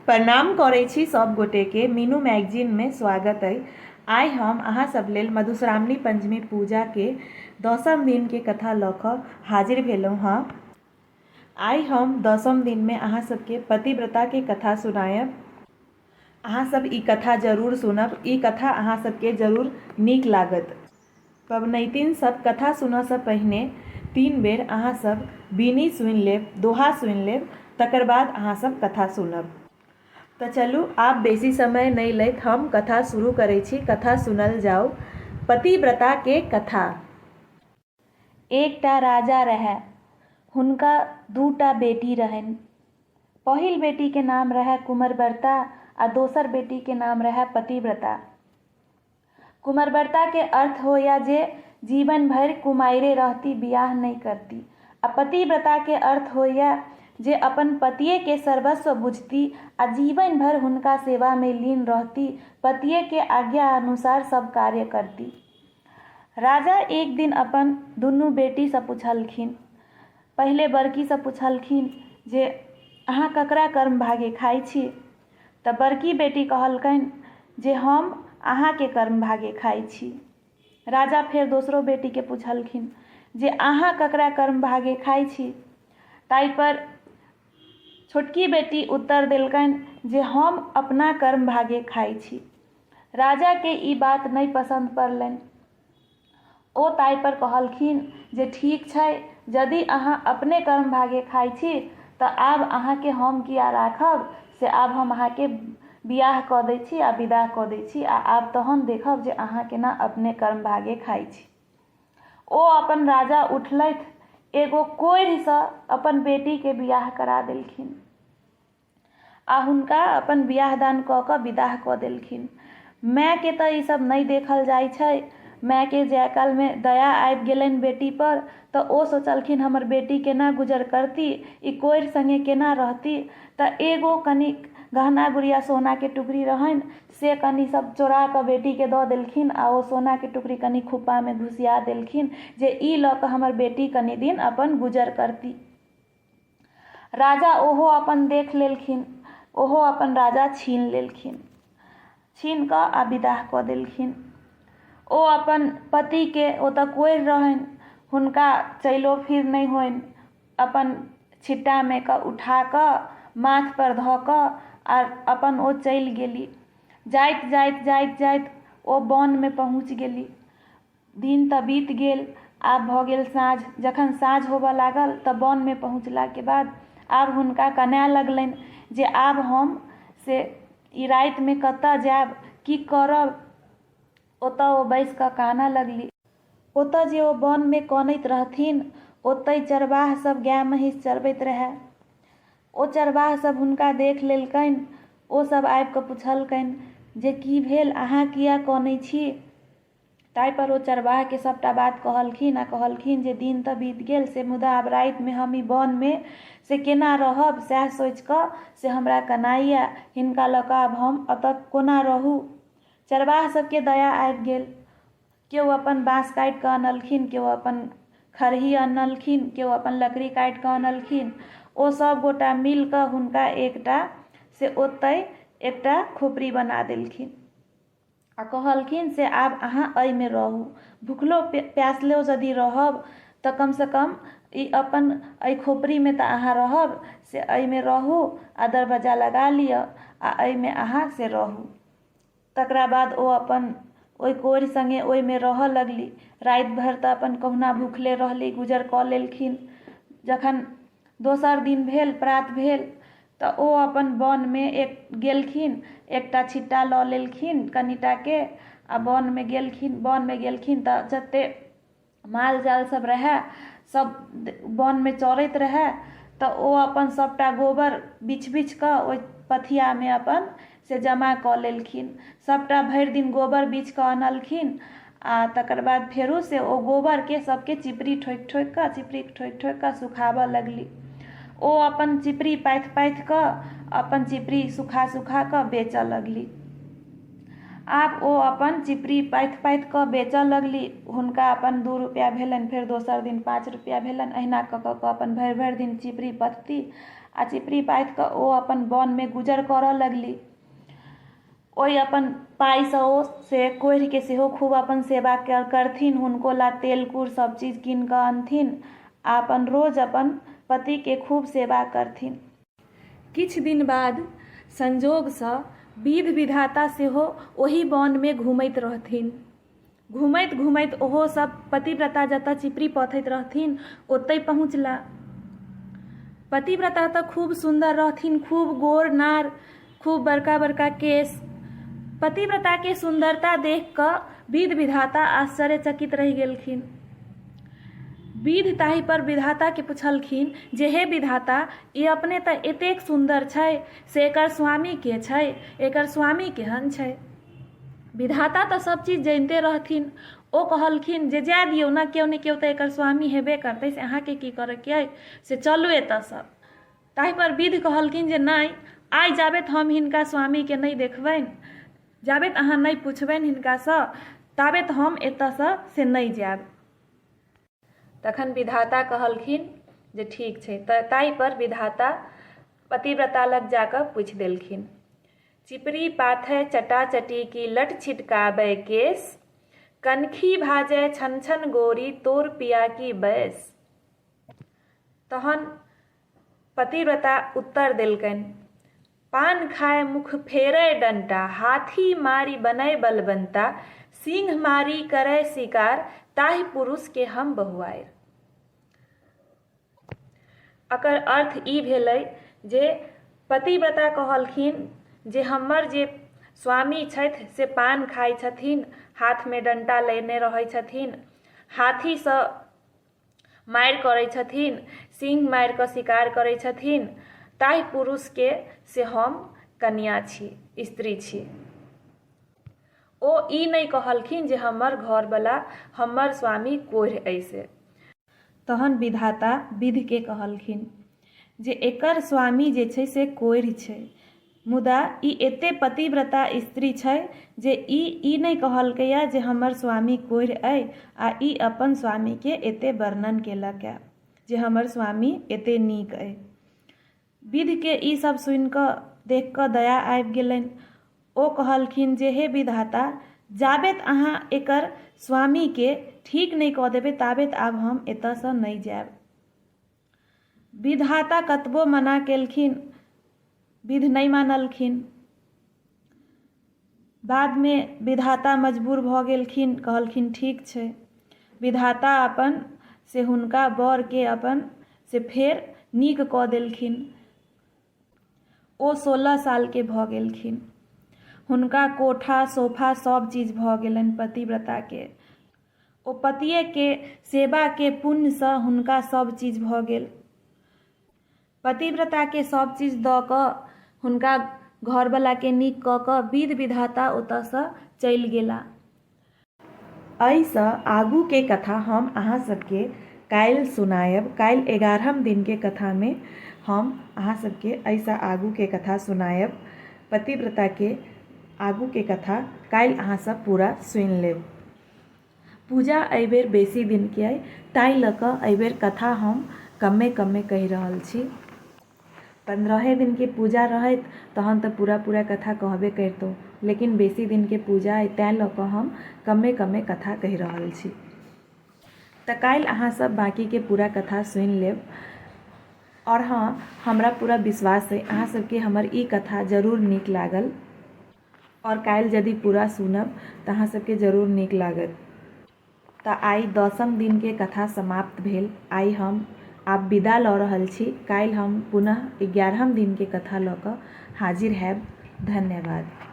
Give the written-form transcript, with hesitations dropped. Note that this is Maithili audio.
प्रणाम करै छी सब गोटेके। मीनू मैगजीनमे स्वागत अइ। आइ हम अहाँ सब लेल मधुश्रावणी पंचमी पूजाके दसम दिनके कथा लऽ कऽ हाजिर भेलहुँ हँ। आइ हम दसम दिनमे अहाँ सबके पतिव्रताके कथा सुनायब। अहाँ सब ई कथा जरूर सुनब, ई कथा अहाँ सबके जरूर नीक लागत। पबनैतिन सब कथा सुनऽसँ पहिने 3 बेर अहाँ सब बीनी सुनि लेब, दोहा सुनि लेब, तकर बाद अहाँ सब कथा सुनब। तऽ चलू आब बेसी समय नहि लैत हम कथा शुरू करै छी, कथा सुनल जाउ। पतिव्रताके कथा। एकटा राजा रहए। हुनका 2टा बेटी रहनि। पहिल बेटीके नाम रहए कुमरव्रता आ दोसर बेटीके नाम रहए पतिव्रता। कुमरव्रताके अर्थ होइए जे जीवन भरि कुमारिए रहती, बियाह नहि करती। आ पतिव्रताके अर्थ होइए जे अपन पतिएके सर्वस्व बुझती आ जीवन भरि हुनका सेवामे लीन रहती, पतिएके आज्ञा अनुसार सब कार्य करती। राजा एक दिन अपन दुनू बेटीसँ पुछलखिन। पहिले बड़कीसँ पुछलखिन जे अहाँ ककरा कर्म भागे खाइ छी? तऽ बड़की बेटी कहलकनि जे हम अहाँके कर्म भागे खाइ छी। राजा फेर दोसरो बेटीके पुछलखिन जे अहाँ ककरा कर्म भागे खाइ छी? ताहिपर छोटकी बेटी उत्तर देलकनि जे हम अपना कर्म भागे खाइ छी। राजाके ई बात नहि पसन्द पड़लनि। ओ ताहिपर कहलखिन जे ठीक छै, यदि अहाँ अपने कर्म भागे खाइ छी तऽ आब अहाँके हम किया राखब, से आब हम अहाँके बियाह कऽ दै छी आ विदा कऽ दै छी आ आब तहन देखब जे अहाँ केना अपने कर्म भागे खाइ छी। ओ अपन राजा उठलथि, एगो कोढ़िसँ अपन बेटीके बियाह करा देलखिन आ हुनका अपन बियाह दान कऽ कऽ विदाह कऽ देलखिन। मायके तऽ ईसभ नहि देखल जाइ छै। मायके जाय कालमे दया आबि गेलनि बेटीपर, तऽ ओ सोचलखिन हमर बेटी केना गुजर करती, ई कोढ़ि सङ्गे केना रहती। तऽ एगो कनिक गहना गुड़िया सोनाके टुकड़ी रहनि, से कनि सब चोरा कऽ बेटीके दऽ देलखिन आ ओ सोनाके टुकड़ी कनि खुप्पामे घुसिया देलखिन जे ई लऽ कऽ हमर बेटी कनि दिन अपन गुजर करती। राजा ओहो अपन देख लेलखिन, ओहो अपन राजा छीन लेलखिन, छीन कऽ आ विदाह कऽ देलखिन। ओ अपन पतिके, ओ तऽ कोढ़ि रहनि, हुनका चलिओ फिर नहि होइन, अपन छिट्टामे कऽ उठा कऽ माथपर धऽ कऽ आ अपन ओ चलि गेली। जाइत जाइत जाइत जाइत ओ वनमे पहुँच गेली। दिन तऽ बीत गेल, आब भऽ गेल साँझ। जखन साँझ होबऽ लागल तऽ वनमे पहुँचलाके बाद आब हुनका कनाए लगलनि जे आब हम से ई रातिमे कतऽ जायब, की करब। ओतऽ ओ बैसि कऽ कानऽ लगली। ओतऽ जे ओ वनमे कनैत रहथिन, ओतहि चरवाह सब गाय महींस चरबैत रहए। ओ चरवाह सब हुनका देख लेलकनि। ओ सब आबि कऽ पुछलकनि जे की भेल, अहाँ किया कनै छी? ताहिपर ओ चरवाहके सभटा बात कहलखिन आ कहलखिन जे दिन तऽ बीत गेल से मुदा आब रातिमे हम ई वनमे से केना रहब, सएह सोचि कऽ से हमरा कनाइए। हिनका लऽ कऽ आब हम एतऽ कोना रहू। चरवाह सभके दया आबि गेल। केओ अपन बाँस काटि कऽ अनलखिन, केओ अपन खरही अनलखिन, केओ अपन लकड़ी काटि कऽ अनलखिन। ओ सभ गोटा मिल कऽ हुनका एकटा से ओतहि एकटा खोपड़ी बना देलखिन आ कहलखिन से आब अहाँ एहिमे रहू। भुखलो प्यासलो यदि रहब तऽ कमसँ कम ई अपन एहि खोपड़ीमे तऽ अहाँ रहब, से एहिमे रहू आ दरवज्जा लगा लिअ आ एहिमे अहाँ से रहू। तकरा बाद ओ अपन ओहि कोढ़ि सङ्गे ओहिमे रहऽ लगली। राति भरि तऽ अपन कहुना भुखले रहली, गुजर कऽ लेलखिन। जखन दोसर दिन भेल, प्रात भेल, तऽ ओ अपन वनमे एक गेलखिन, एकटा छिट्टा लऽ लेलखिन कनिटाके आ वनमे गेलखिन। वनमे गेलखिन तऽ जतेक माल जाल सब रहए, सब वनमे चरैत रहए, तऽ ओ अपन सबटा गोबर बिछि बिछि कऽ ओहि पथियामे अपन से जमा कऽ लेलखिन। सबटा भरि दिन गोबर बिछि कऽ अनलखिन आ तकर बाद फेरो से ओ गोबरके सबके चिपरी ठोकि ठोकि कऽ, चिपरी ठोकि ठोकि कऽ सुखाबऽ लगली। ओ अपन चिपरी पाथि पाथि कऽ अपन चिपरी सुखा सुखा कऽ बेचऽ लगली। आब ओ अपन चिपरी पाथि पाथि कऽ बेचऽ लगली। हुनका अपन 2 रुपैआ भेलनि, फेर दोसर दिन 5 रुपैआ भेलनि। अहिना कऽ कऽ कऽ अपन भरि भरि दिन चिपरी पथती आ चिपरी पाथि कऽ ओ अपन वनमे गुजर करऽ लगली। ओहि अपन पाइसँ ओ से कोढ़िके सेहो खूब अपन सेवा करथिन, हुनको ला तेल कूर सब चीज कीन कऽ अनथिन आ अपन रोज अपन पतिके खूब सेवा करथिन। किछु दिन बाद संजोगसँ विध विधाता सेहो ओही वनमे घुमैत रहथिन। घुमैत घुमैत ओहो सब पतिव्रता जतऽ चिपरी पथैत रहथिन ओतै पहुँचला। पतिव्रता तऽ खूब सुन्दर रहथिन, खूब गोर नार, खूब बड़का बड़का केश। पतिव्रताके सुन्दरता देख कऽ विध विधाता आश्चर्यचकित रहि गेलखिन। विध ताहि पर विधाताके पुछलखिन जे हे विधाता, ई अपने तऽ एतेक सुन्दर छै से एकर स्वामी के छै, एकर स्वामी केहन छै? विधाता तऽ सब चीज जनिते रहथिन। ओ कहलखिन जे जाए दियौ ने, केओ ने केओ तऽ एकर स्वामी हेबे करतै, से अहाँके की करऽके अइ, से चलू एतऽसँ। ताहिपर विध कहलखिन जे नहि, आइ जाबेत हम हिनका स्वामीके नहि देखबनि, जाबेत अहाँ नहि पुछबनि हिनकासँ, ताबेत हम एतऽसँ से नहि जायब। तखन विधाता कहलखिन जे ठीक छै। तऽ ताहिपर विधाता पतिव्रता लग जाकऽ पूछि देलखिन। चिपरी पाथय चटाचटी की लट छिटकाबय केश, कनखी भाजय छन छन गोरी तोर पिया की बयस। तहन पतिव्रता उत्तर देलकनि, पान खाय मुख फेरय डंटा, हाथी मारि बनय बलबन्ता, सिंह मारि करय शिकार, ताहि पुरुष के हम बहुआरि। एकर अर्थ ई भेलै जे पतिव्रता कहलखिन जे हमर जे स्वामी छथि से पान खाइ छथिन, हाथमे डण्टा लेने रहै छथिन, हाथीसँ मारि करै छथिन, सिंह मारि कऽ शिकार करै छथिन, ताहि पुरुषके से हम कनिआँ छी, स्त्री छी। ओ ई नहि कहलखिन जे हमर घरवला, हमर स्वामी कोढ़ि अइ से। तहन विधाता विधके कहलखिन जे एकर स्वामी जे छै से कोढ़ि छै, मुदा ई एते पतिव्रता स्त्री छै जे ई ई नहि कहलकैए जे हमर स्वामी कोढ़ि अइ आ ई अपन स्वामीके एते वर्णन केलकए जे हमर स्वामी एते नीक अइ। विधके ई सब सुनि कऽ देखि कऽ दया आबि गेलनि। ओ कहलखिन जे हे विधाता, जाबेत अहाँ एकर स्वामीके ठीक नहि कऽ देबै ताबेत आब हम एतऽसँ नहि जायब। विधाता कतबो मना केलखिन, विध नहि मानलखिन। बादमे विधाता मजबूर भऽ गेलखिन, कहलखिन ठीक छै। विधाता अपन से हुनका वरके अपन से फेर नीक कऽ देलखिन। ओ 16 सालके भऽ गेलखिन। हुनका कोठा सोफा सभ चीज भऽ गेलनि पतिव्रताके। ओ पतिएके सेवाके पुण्यसँ हुनका सभ चीज भऽ गेल। पतिव्रताके सभ चीज दऽ कऽ हुनका घरवलाके नीक कऽ कऽ विध विधाता ओतऽसँ चलि गेला। एहिसँ आगूके कथा हम अहाँ सबके काल्हि सुनायब। काल्हि 11म दिनके कथामे हम अहाँ सबके एहिसँ आगूके कथा सुनायब। पतिव्रताके आगूके कथा काल्हि अहाँ सब पूरा सुनि लेब। पूजा एहिबेर बेसी दिनके अइ, ताहि लऽ कऽ एहिबेर कथा हम कमे कमे कहि रहल छी। 15 दिनके पूजा रहैत तहन तऽ पूरा पूरा कथा कहबे करितहुँ, लेकिन बेसी दिनके पूजा अइ तैँ लऽ कऽ हम कमे कमे कथा कहि रहल छी। तऽ काल्हि अहाँ सब बाँकीके पूरा कथा सुनि लेब। आओर हँ, हमरा पूरा विश्वास अइ अहाँ सबके हमर ई कथा जरूर नीक लागल। आओर काल्हि यदि पूरा सुनब तऽ अहाँ सबके जरूर नीक लागत। तऽ आइ 10म दिनके कथा समाप्त भेल। आइ हम आब विदा लऽ रहल छी। काल्हि हम पुनः 11म दिनके कथा लऽ कऽ हाजिर हैब। धन्यवाद।